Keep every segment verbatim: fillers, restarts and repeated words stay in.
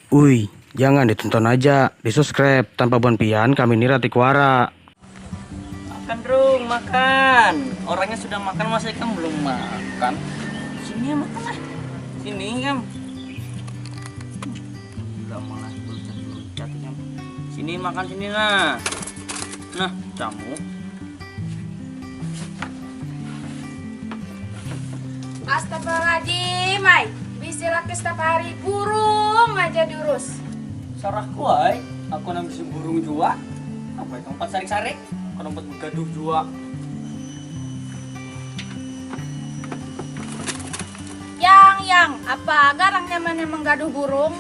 Ui, jangan ditonton aja, di-subscribe. Tanpa buan pian, kami ni ratik wara. Makan, Rung, makan. Orangnya sudah makan, masa ikam belum makan? Sini, makan lah. Sini, ikam. Gila, malah beluncat-beluncat, ikam. Sini, makan sini, nah. Nah, kamu. Astagfirullahaladzim, ay. Bisi laki setiap hari burung aja diurus. Sarahku, ay. Aku nang bisi burung jua. Apa itu empat sarik-sarik? Aku nang buat begaduh jua. Yang, yang, apa garang nyaman yang menggaduh burung?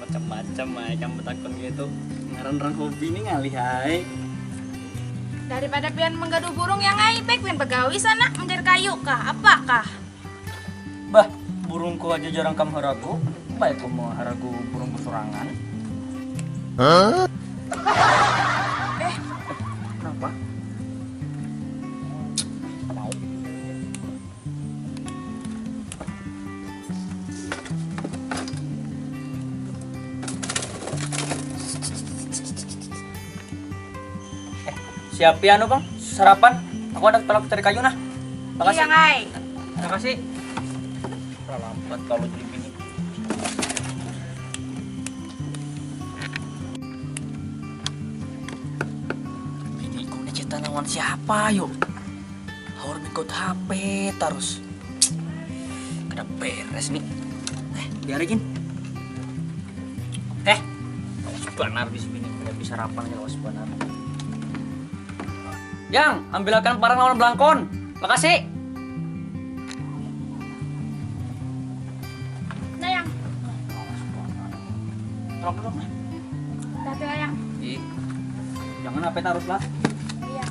Macam-macam, ay. Kamu takut gitu. Ngaran orang hobi ini ngalih, ay. Daripada pian menggaduh burung yang ai, baik pian begawi sana mencari kayu kah, apa kah? Bah, burungku aja jarang kam haragu, baik kamu haragu burungku sorangan. Hah? Eh, kenapa? Mau. Eh, siapi anu, Bang, sarapan. Aku ada tolak cari kayu nah. Iya, Ngai. Makasih. Terlambat kalau jadi bini. Biniku ini cerita lawan siapa, yuk? Haur mengikut H P terus. Kada beres nih. Eh, biarin. Eh, banar bisi bini, kada bisa sarapan, kada was banar. Yang, ambilakan parang lawan belangkon. Makasih. Nah, yang. Tolong dulu, nah. Tadi lah, yang. Ih, jangan apa tarus lah. Iya.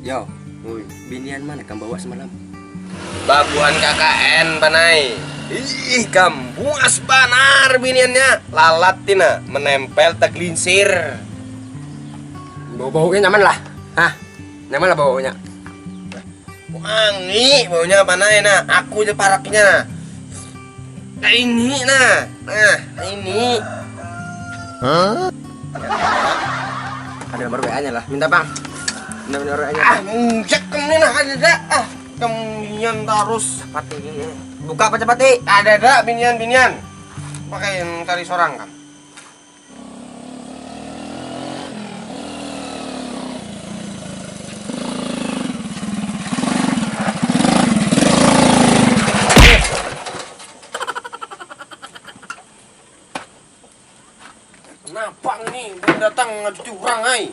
Yo, ui, binian mana kam bawa semalam? Babuhan K K N panai. Ih, kam buas banar biniannya. Lalat tina menempel teglinsir. Bau-baunya nyaman lah. Hah? Nyaman lah baunya. Wangi baunya panai nah. Aku je paraknya. Nah, ini nah. Nah, ini. Hah? Ada nomor W A-nya lah. Minta, Bang. Minta nomor W A-nya. Ah, mujak kamu ni nah, ada dah. Ah, kemian tarus. Cepat ini. Buka apa cepat, Ti? Ada dah binian-binian. Pakai kari sorang kan. Kenapa ni belum datang ngajuti orang ai?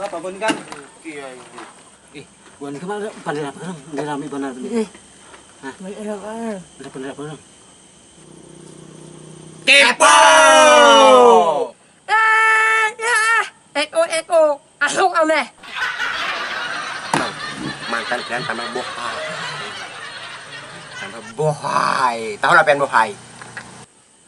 Apa pun kan? Iya ini. Bukan kemana? Pandai apa kan? Pandai rame banar ni. Hah? Pandai apa kan? Kepo. Ah, ah, eko, eko, asuk ameh. Mantan kalian tambah bohai. Tambah bohai. Tahu lah pian bohai?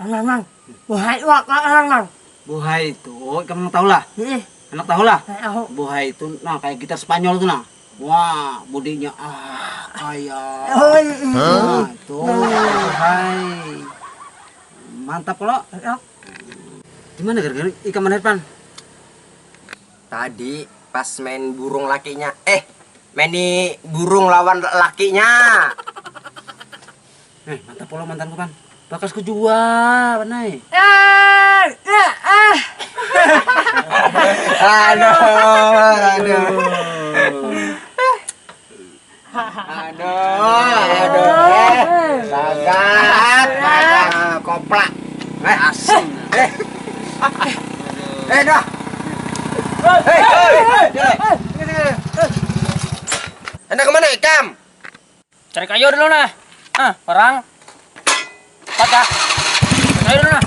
Mang, mang, mang. Buhai wak wak mang, mang. Buhai itu, kamu tahu lah? Heeh. Anak tahu lah? Tahu. Buhai itu nah kayak gitar Spanyol tuh nah. Wah, bodinya ah kayak Oh, iya. Nah, itu Buhai. Mantap kalau. Tahu. Di mana gara-gara ikam mana pan? Tadi pas main burung lakinya, eh, main burung lawan lakinya. Eh, mantap kalau mantanku pan. Bakasku jua, panai. Eh, eh, eh. Aduh, aduh. Aduh, aduh. Eh, lagat, lagat, koplak. Eh, asem. Eh. Eh, dah. Hei, hei. Hendak kemana ikam? Cari kayu dulu nah. Ah, perang. Patah. Ayo dulu nah.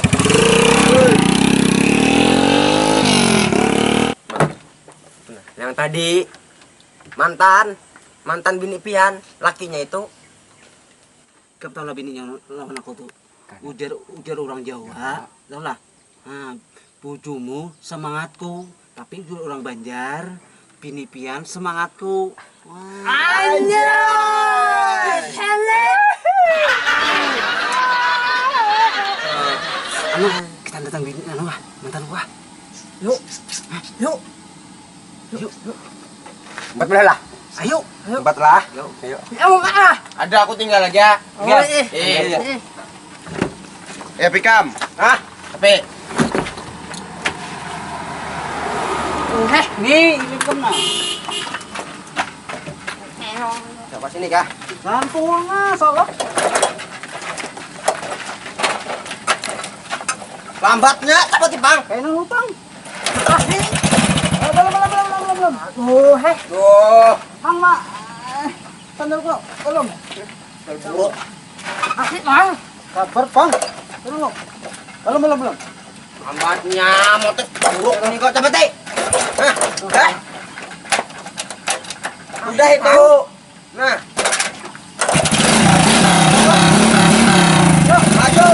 Nah, yang tadi mantan, mantan bini pian, lakinya itu. Kamu tahu lah bininya lawan aku tuh. Ujar, ujar orang Jawa, tahu lah. Nah, bujumu semangatku, tapi ujar orang Banjar, bini pian semangatku. Wah. Anjay. Anu, kita datang bini anu lah, mantan gua. Yuk. Yuk. Yuk, yuk. Empat belas lah. Ayo. Empat lah. Yuk. Ayo. Ya, mau mana? Ada, aku tinggal aja. Oh, tinggal. Iya. Iya, iya. Iya. Ya, pikam. Hah? Tapi. Heh, nih, ini kena. Siapa sini kah? Gantung lah, salah. Lambatnya, cepat, Bang. Kayaknya lutang. Ah, ini. Eh, belum, belum, belum, belum, belum, belum. Aduh, heh. Tuh. Hang, Mak. Eh, sandal gua, belum. Buruk. Asik, Bang. Sabar, Bang. Belum. Belum, belum, belum. Lambatnya, motor buruk ini kok, cepet, eh. Hah? Udah. Udah itu. Nah. Yuk, maju.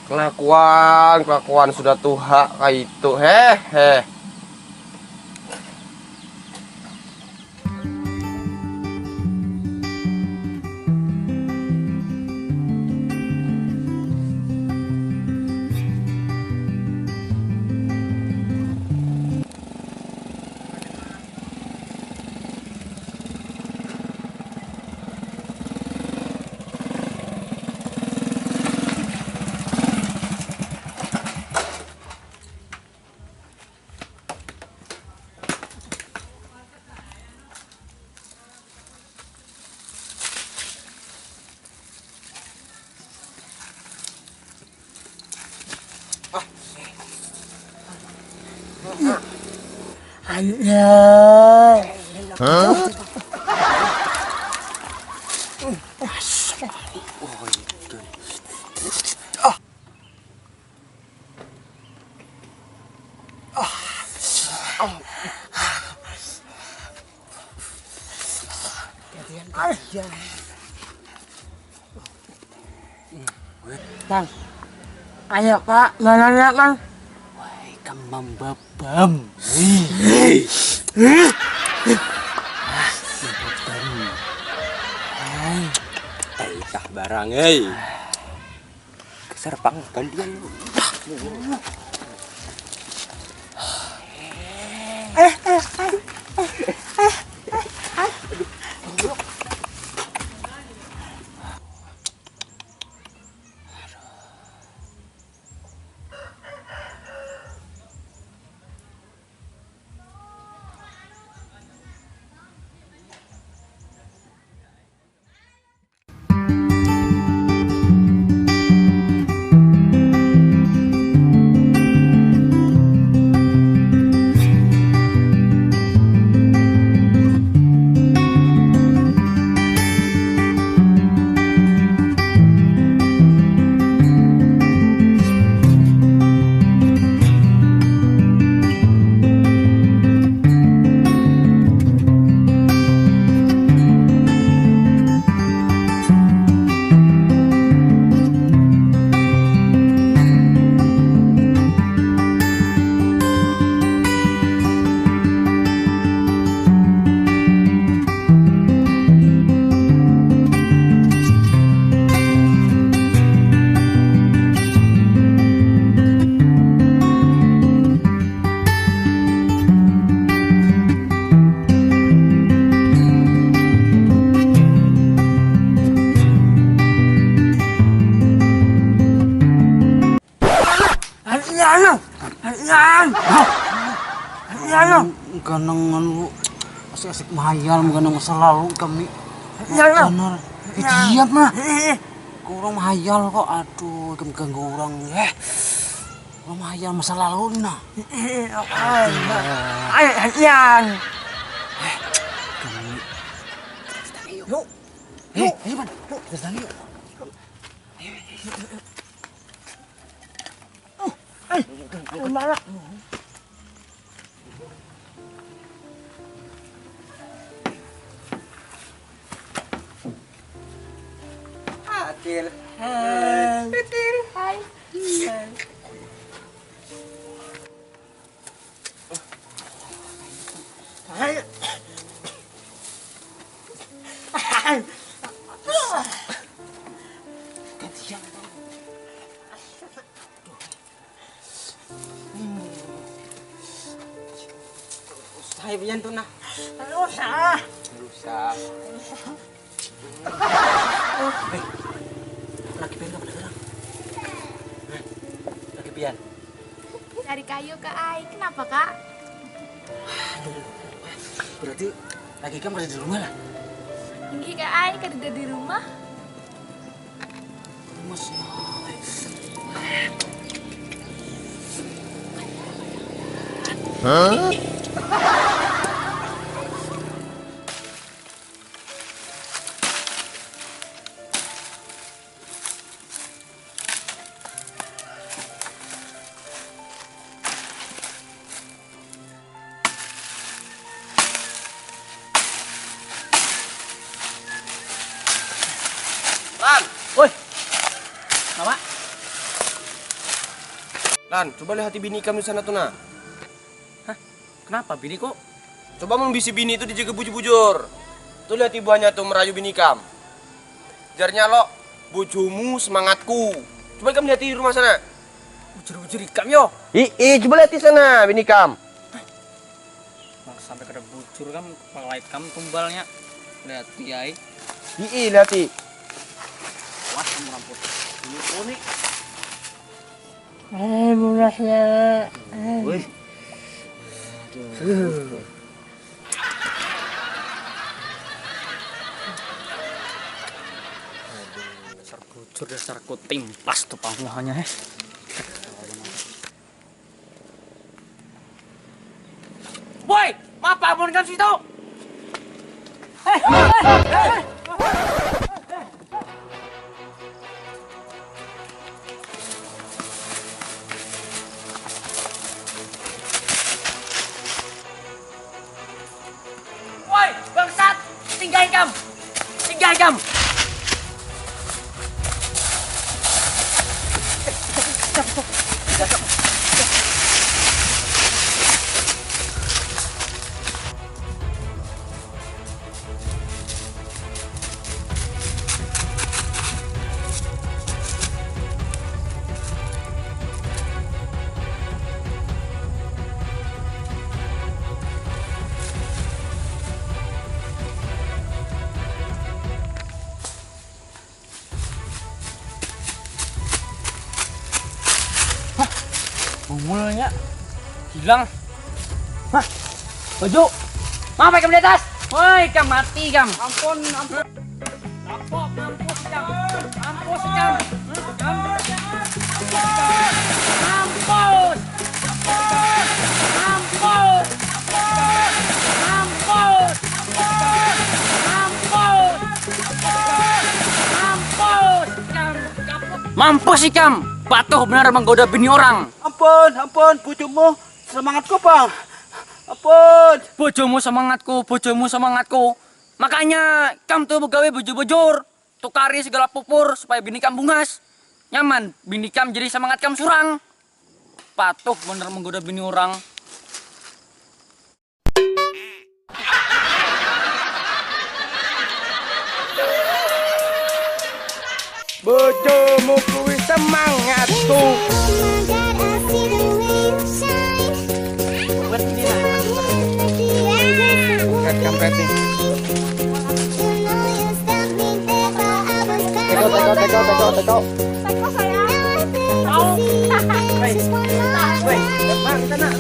Kelakuan, kelakuan sudah tuha kaitu, heh, heh. Anjay. Bang, ayo Pak, mana ya Bang? Woi, kemambabam. Wih. Ah, mambabam. Hai. Taitah barang, hei. Dasar pang gantian. Harian, harian, harian. Ganangan lu asik-asik mahayal, ganang masa lalu kami. Harian. Benar. Harian. Diam lah. Eh, eh, eh. Orang mahayal kok, aduh, ikam ganggu orang, eh. Orang mahayal masa lalu ni nah. Ai, ai, yang. Kamu ni. Yuk. Eh, ayo, Pan. Yuk, kita tanya yuk. Ayo, ayo, ayo, ayo. Ai, ai, marah. Acil. Hai. Acil. Hai. Hai. Hai. Gantian. Usah ya, pian tuh, nah. Usah. Usah. Eh, laki pian apa orang? Hah? Laki pian. Cari kayu, Kak Ai. Kenapa, Kak? Aduh, berarti laki kamu ada di rumah lah? Enggak, Kak Ai, kadada di rumah. Lan! Woi. Apa? Lan, coba lihati bini ikam di sana tuh, nah. Hah? Kenapa biniku? Coba mun bisi bini itu dijaga bujur-bujur. Tuh lihati buhannya tuh merayu bini ikam. Jarnya lo, bojomu semangatku. Coba ikam lihati di rumah sana. Bujur-bujur ikam yo. Ih, ih, coba lihati sana bini ikam. Bang, sampai kada bujur kam, kepala ikam tumbalnya. Lihat, Yai. Ii, lihat, i. Wah, kamu ramput. Ini pun nih. Eh, murahnya. Eh. Wih. Dasar bujur, dasar kutimpas tuh panguhannya, eh. Woi, maapa mun kam situ? Eh, eh, eh, eh. Woi, bangsat! Singgah ikam! Singgah ikam! Hah? Bungulnya hilang. Hah? Baju. Maapa ikam di atas? Woi, ikam mati ikam. Ampun, ampun. Mampus ikam. Mampus ikam. Mampus ikam. Mampus. Mampus. Mampus. Mampus. Mampus ikam. Mampus ikam. Patuh banar menggoda bini orang. Ampun, ampun, bojomu semangatku, Bang. Ampun. Bojomu semangatku, bojomu semangatku. Makanya, kam tu begawi bujur-bujur. Tukari segala pupur supaya bini kam bungas. Nyaman, bini kam jadi semangat kam surang. Patuh banar menggoda bini orang. Bojomu kuwi semangatku. Buat ini lah. Red kampret nih. Teko, teko, teko, teko, teko. Teko, sayang. Mau. Woi. Woi, Bang, sana.